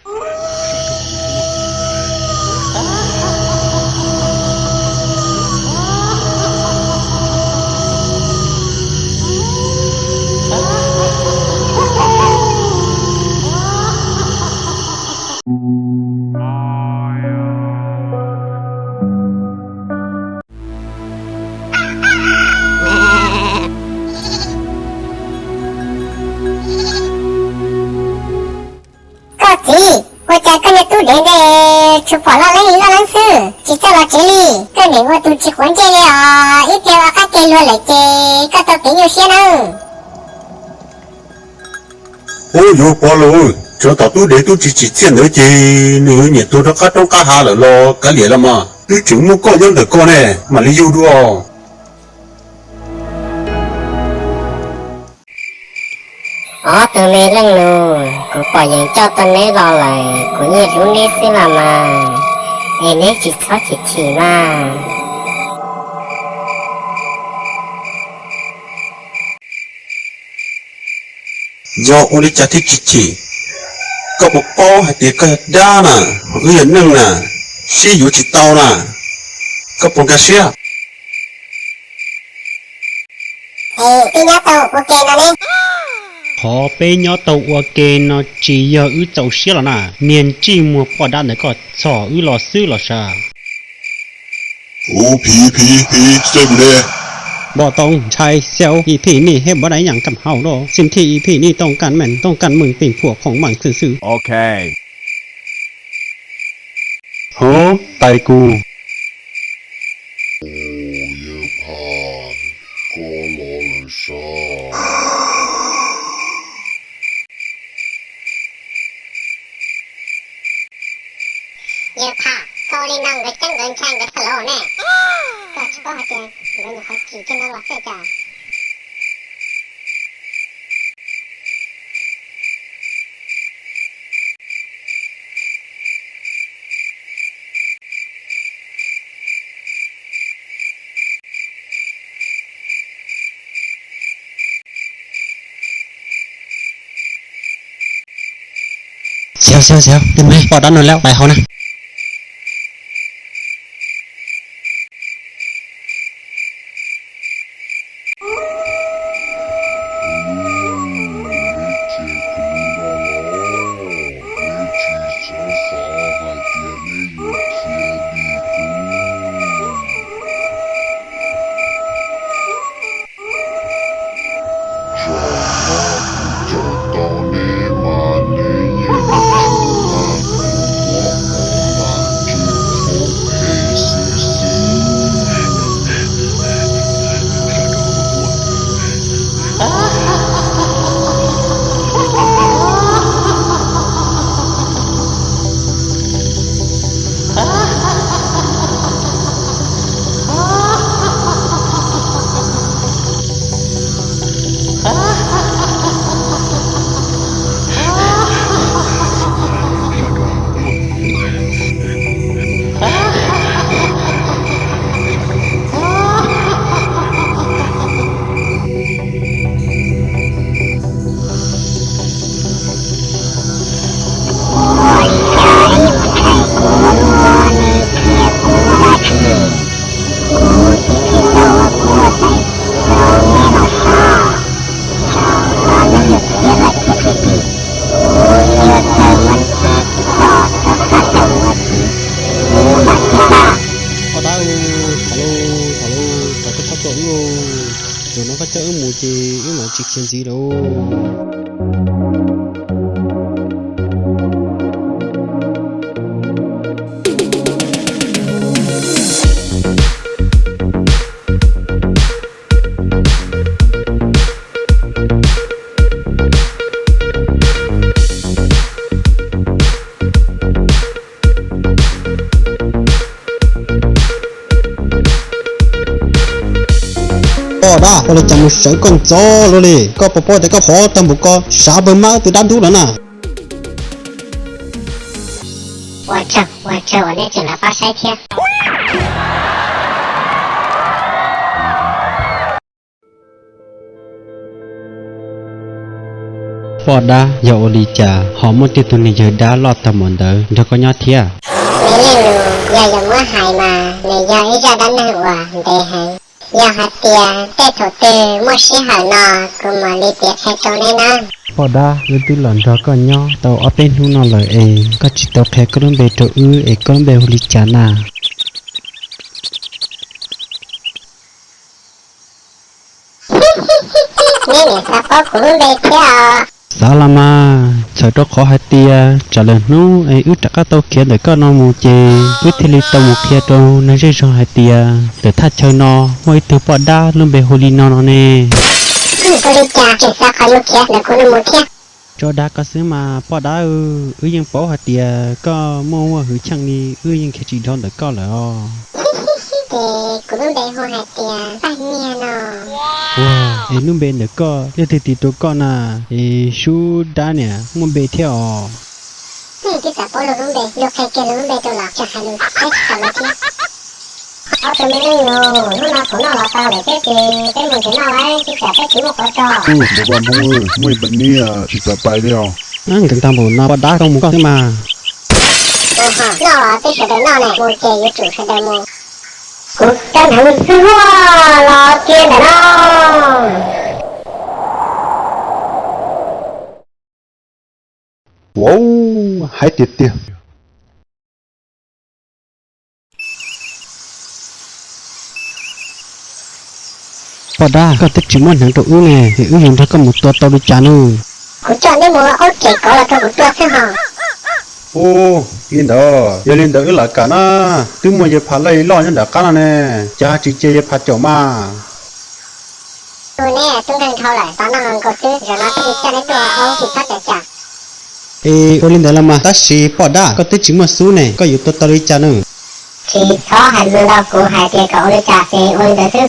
Koj txiv, ua cas koj niag tub dev ntawd tsuas pom loj leeb li loj leeb xwb, tsis txawj los tsev li? Koj niam ua tus tsis quav ntsej li os, ib pliag ua qab ke luag lawm ces koj tau kev nyuaj siab nawb. Ub, yuav pov los, tsuav tom tub dev tub tsis tsim txiaj ntawd ces nws yuav nyiam tuag rau qab roob qab hav lawm los kav liam los mas. Twb tseem muaj koj nyob ntawm koj ne, mam li yug dua. Ob tug me leej nus, kuv pom yeem coj tau neb los lawm, kuv yeej hlub neb xwb los mas, es neb tsis txhob chim chim mas. Yog ua li cas thiaj tsis chim? Koj puas paub hais tias koj yog dab na, wb yog neeg na, sib yuav tsis tau na. Koj puas nkag siab? Qhov peb nyob tau ua ke no tsis yog wb txaus siab los na, niag ntsej muag poj dab ntawd koj txhom wb los xwb los sav. Ub, phiv phiv phiv, seb mus ne. Npoj tau ntshai xyaum ib phim nej hej npoj dab yam kam haus rau xim thij ib phim nej tooj kaj meej tooj kaj meej pim phuam khoom meej xwm xwm. Hov, tais kuv. Yawg Phaj, koj los lawm sav? Yawg Phaj, koj ua li no nkawd ceeb nkawd ntshai nkawd txhaj lawv ne. Koj tsis paub hais tias nkawd nyuam qhuav tsim kiag no los xwb cas? Xyov, xyov, xyov, poj dab no lawm, pais hauv na. Neb tsis xav xav hais tias neb yuav khiav dim kuv. Tsam no kuv caum tau neb mas neb yeej tsuas muab kuv ua lam tsw khaub phem xwb xwb. Poj dab, thov lauj, thov lauj, thov koj txhob tua wb. Zaum no koj coj wb mus ces wb mam tsis khiav ntxiv lauj. Poj dab, ua li cas mus sawv koj ntxov luaj li? Koj puas paub tias koj phov tag npaum ko sav npawg mab tus dab ntub lawm na? Ua tsaug, ua tsaug uas neb tseem los pab saib thiab. Poj dab, yog ua li cas ho muaj tej tug niag yawg dab loj tag npaum ntawd nrog koj nyob thiab? Nws leej nus yog yog muab hais mas nws yog ib zaj dab neeg uas ntev heev. Yog hais tias tej thaum twg muaj sij hawm no kuv mam li piav qhia rau neb na. Poj dab, wb twb los nrog koj nyob tau ob peb hnub no lawm es koj tsis tau qhia koj lub npe rau wb es koj lub npe hu li cas na? Neb niam xav paub kuv lub npe thiab os? Xav los mas, txhawm rau qhov hais tias tsam lwm hnub es wb rov qab tau khiav ntawm koj no mus ces wb thiaj li tau mus qhia rau neeg zej zog hais tias ntawm thaj chaw no muaj ib tug poj dab lub npe hu li no no ne. Ua li cas tseem xav qhov mus khiav ntawm kuv no mus thiab? Tso dag koj xwb mas poj dab, wb yeej paub hais tias koj muaj muaj hwj chim li, wb yeej khiav tsis dhau ntawm koj lawm os. Ces kuv lub npe hu hais tias Paj Niag no. Ua, es lub npe ntawm koj leej twg tis rau koj na? Es sub dab niam muaj npe thiab os. Nej twb xav paub luag lub npe, luag qhia kiag luag lub npe rau los tseem hais lus saib tsis taus lawv thiab. Ob tug me leej nus, hnub no thaum noj los tau lawm thiab ces peb mus nrhiav noj lawm, ib tsam peb tsis muaj qhov tso. Vaj Hmoob, muaj ib pab niag tsis txawj pais li os. Nkawd tag npaum no poj dab koj mus koj xwb mas. Noj los peb sawv daws noj ne, mus ces yuav tsum sawv daws mus. Kuv cov hneev xwb los kiag ntawm no. Ua, hais tiag tiag. Poj dab, koj twb tsis muab hneev rau wb ne, es wb yuav nrog koj mus tua tau li cas nawb? Kuv coj neb mus aub tsev kauv los rau kuv tua xwb hos. Ua, li ntawd, yog li ntawd wb lam kam na, twb muaj yawg Phas loj li loj nyob nram qab no ne, cas tsis cia yawg Phas caum mas. Tus neb tub nkeeg dhau lawm, tos noj nkaus xwb, zaum no thiaj li coj neb tuaj ua aub tsis txhob caum cas. Es ua li ntawd los mas, tab sis poj dab, koj twb tsis muaj xub ne, koj yuav tua tau li cas nawb? Tsis txhob hais lus ntau, kuv hais tias kom ua li cas ces ua li ntawd xwb.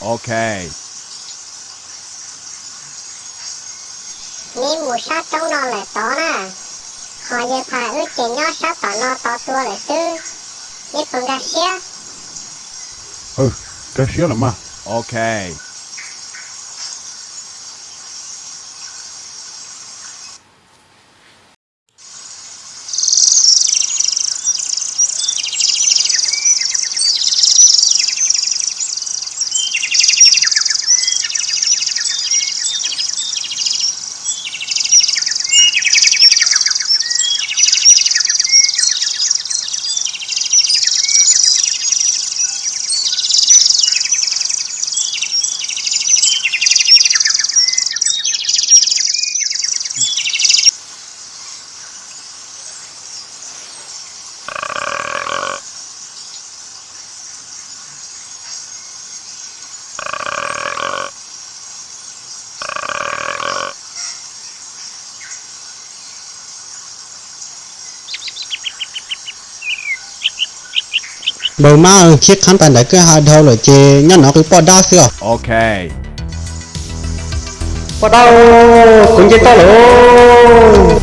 Neb mus sab roob no lawm tod na, ho yawg Phas wb ces nyob sab tom no tos tua lawm xwb. Neb puas nkag siab? Nkag siab los mas. Npawg mab, khib qhab tas ntawm koj ha dhau lawm ces nyob no qw poj dab xwb os. Poj dab, kuv nce toj lawm.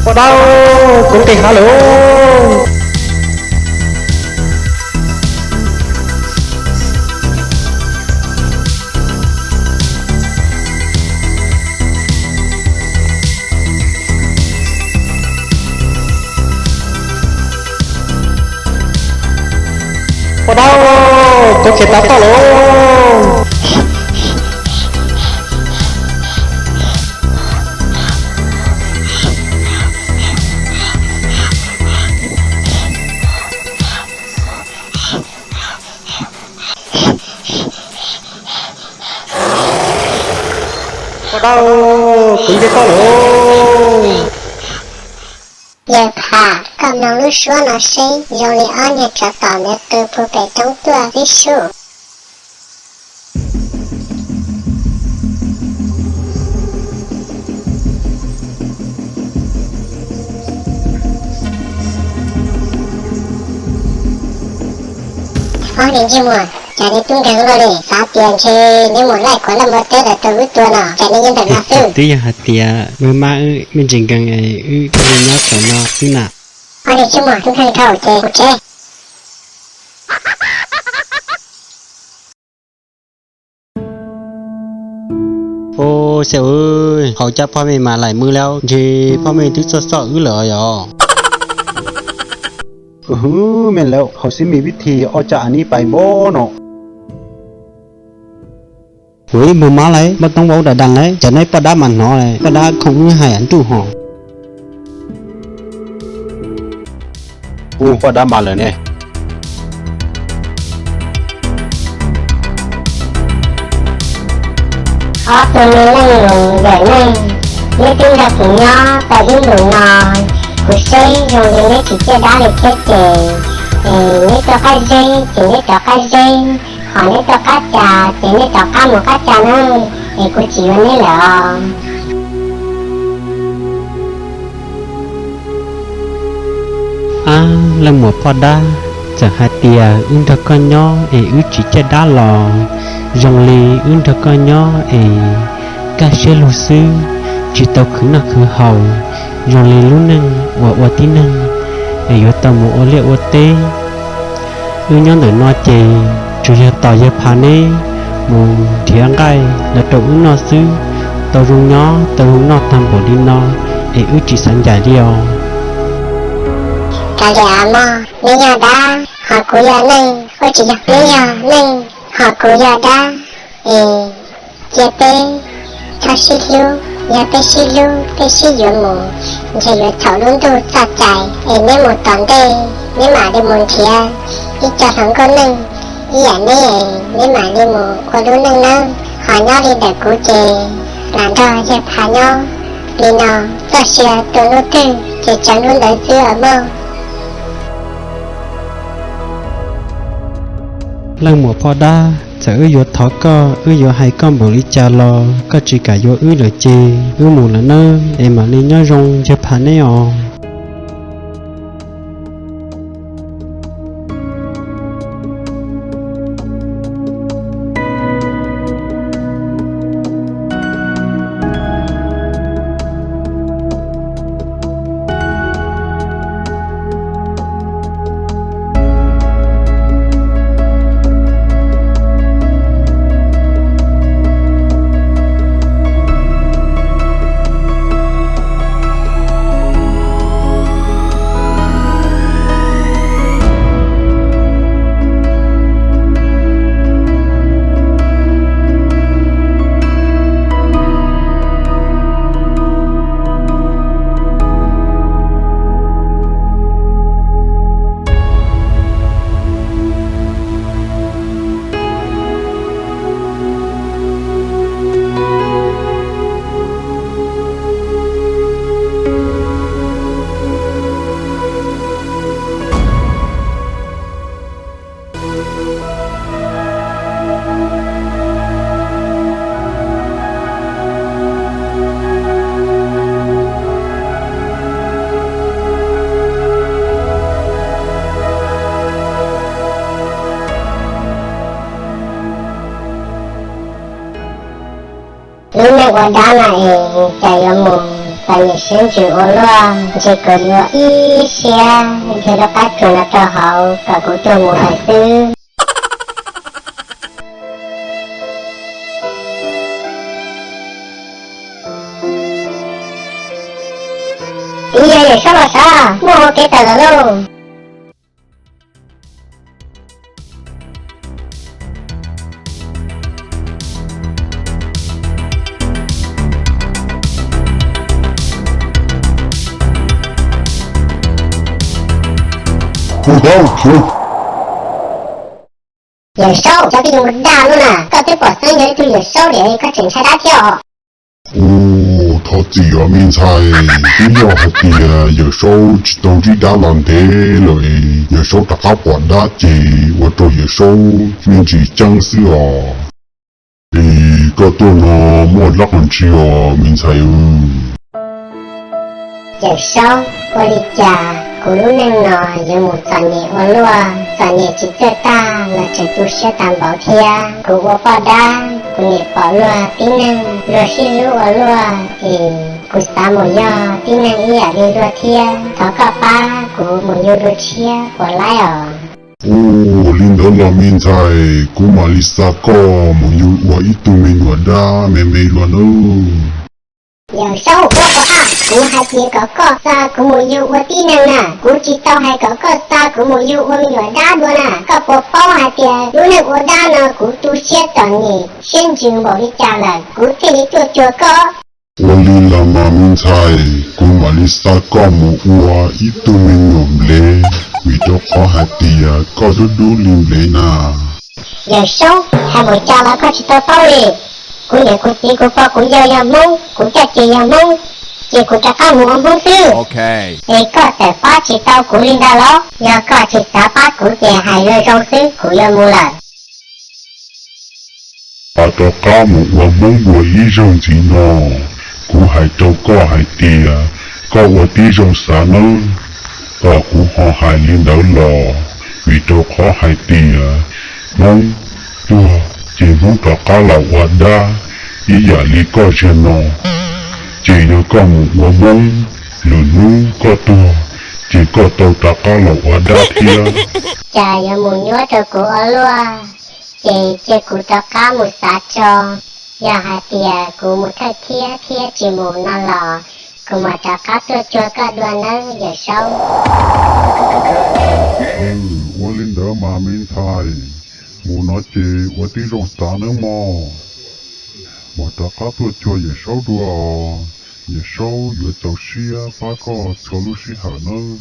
Poj dab, kuv nqis hav lawm. Poj dab, kuv khiav tau toj lawm. Poj dab, kuv nce toj lawm. Yawg Phas, koj mloog lub suab no seb, zoo li ob niag tsov tom ntawd qw puag pem roob tuaj tib sub. Ob niag ntsej muag, cas neb tub nkeeg luaj li, xav tias ntshe neb mus laij kuav laj npua teb tawm rau wb tua no, cas neb nyob ntawm no xwb. Twb yog hais tias wb mab wb me ntsis nkeeg es wb thiaj li nyob qhov no xwb na. Ob niag ntsej muag tub nkeeg dhau ces mus tsev. Ua, xib hwb, hauv caj poj mej mas laim mw lawm, ntshe poj mej twb txob xoj wb lawm yog? Hwm, mej lawm, hauv xib mej vib thi ob caj a nib pais npab no. Ua ib npug mab lawm, npaj toob vauv da da lawm, cas neb poj dab mas hnov lawm, poj dab khoom wb hais nruj hos. Ua, poj dab mas lawm ne. Ob tug me leej nus yawm neeg, neb twb nrog kuv nyob tau ib ntus no, kuv saib zoo li neb tsis caj dab li thiab ces, es neb tuaj qab zeb ces neb rov qab zeb, hos neb tuaj qab cas ces neb rov qab mus qab cas na, es kuv tsis yuav neb lawm os. Ab, leej muam poj dab, txawm hais tias wb nrog koj nyob es wb tsis caj dab los zoo li wb nrog koj nyob es kaj siab lug xwb, tsis tau khwv noj khwv haus zoo li lub neej uas ua tib neeg es yuav tau mus ua liaj ua teb. Wb nyob ntawm no ces tsuas yog tos yawg Phas neb mus nrhiav nqaij los rau wb noj xwb, tau zoo nyob tau zoo noj tag npaum li no es wb tsis xav ncaim li os. Kav liam mog, neb yog dab hos kuv yog neeg, ua tsis yog neb yog neeg hos kuv yog dab es cia peb txhob sib hlub, yog peb sib hlub peb sib yuav mus ntshe yuav thaum lub ntuj txog cais es neb mus tom ntej neb mam li mus nrhiav ib co hluas nkauj neej ib yam neb, neb mam li mus ua lub neej nawb. Hos nyob li ntawm kuv ces lam nrog yawg Phas nyob li no txoj sia tu lub twg ces tseev lub ntawd xwb os mog. Leej muam poj dab, txawm wb yuav thov koj, wb yuav hais koj npaum li cas los koj tsis kam yuav wb lawm ces wb mus lawm nawb, es mam li nyob zoo yawg Phas neb os. Lub neej ua dab no es cas yuav mus txom nyem siab ntsws ua luaj, ntshe kuv yuav ib siab nrhiav lub qab tsuas no rau hauv kom kuv tuag mus lawm xwb. Twb yog Yawm Saub los sav, muaj ua kev tawm lawm lauj. Yawm Saub, cov tib neeg ua dab no na, koj twb pom xeeb yog ib tug Yawm Saub li koj tseem ntshai dab thiab os. Ua, thov txim os me ntxhais, twb yog hais tias Yawm Saub tsis tau ntsib dab los ntev lawm es Yawm Saub rov qab pom dab ces ua rau Yawm Saub me ntsis ceeb xwb os. Es koj tuaj no muaj dab qhov ntshis os me ntxhais. Yawm Saub, ua li cas Kuv lub neej no yuav mus txom nyem ua luaj, txom nyem tsis txawj tag los tseem tu siab tag npaum thiab. Kuv ua poj dab, kuv niam pom luag tib neeg luag sib hlub ua luaj es kuv xav mus yog tib neeg ib yam li luag thiab. Thov koj pab kuv mus yug dua tshiab puas laib os? Ua li ntawd los me ntxhais, kuv mam li xa koj mus yug ua ib tug me nyuam dab me me dua nawb. Yawm Saub, kuv hais tias kom koj xa kuv mus yug ua tib neeg na, kuv tsis tau hais kom koj xa kuv mus yug ua me nyuam dab dua na. Koj puas paub hais tias lub neej ua dab no kuv tu siab txom nyem siab ntsws npaum li cas lawm kuv thiaj li tuaj cuag koj? Ua li los mas me ntxhais, kuv mam li xa koj mus ua ib tug me nyuam nplev, vim rau qhov hais tias koj dub dub li nplev na. Yawm Saub, hais mus cas los koj tsis tau paub li. Kuv niam kuv txiv kuv pog kuv yawg yog Hmoob, kuv coj ces yog Hmoob, ces kuv rov qab mus ua Hmoob xwb. Es koj txawm pab tsis tau kuv li ntawd los? Yog koj tsis xav pab kuv ces hais zoo zoo xwb kuv yuav mus lawm. Pab rov qab mus ua Hmoob dua ib zaug ntxiv no. Kuv hais rau koj hais tias koj ua tib zoo xav nawb. Tom kuv ho hais li ntawd los vim rau qhov hais tias Hmoob tuag ces Hmoob rov qab los ua dab ib yam li koj ziag no. Ces yog koj mus ua Hmoob, lwm hnub koj tuag ces koj tau rov qab los ua dab thiab. Cas yuav mus nyuaj rau kuv ua luaj, ces cia kuv rov qab mus xav tso. Yog hais tias kuv mus thawj thiab thiab tsis mus no los kuv mam rov qab tuaj cuag koj dua nawb Yawm Saub. Ua li ntawd mas me ntxhais, mus no ces ua tib zoo xav nawb mog. Mam rov qab tuaj cuag Yawm Saub dua os. Yawm Saub yuav txaus siab pab koj txhua lub sij hawm nawb.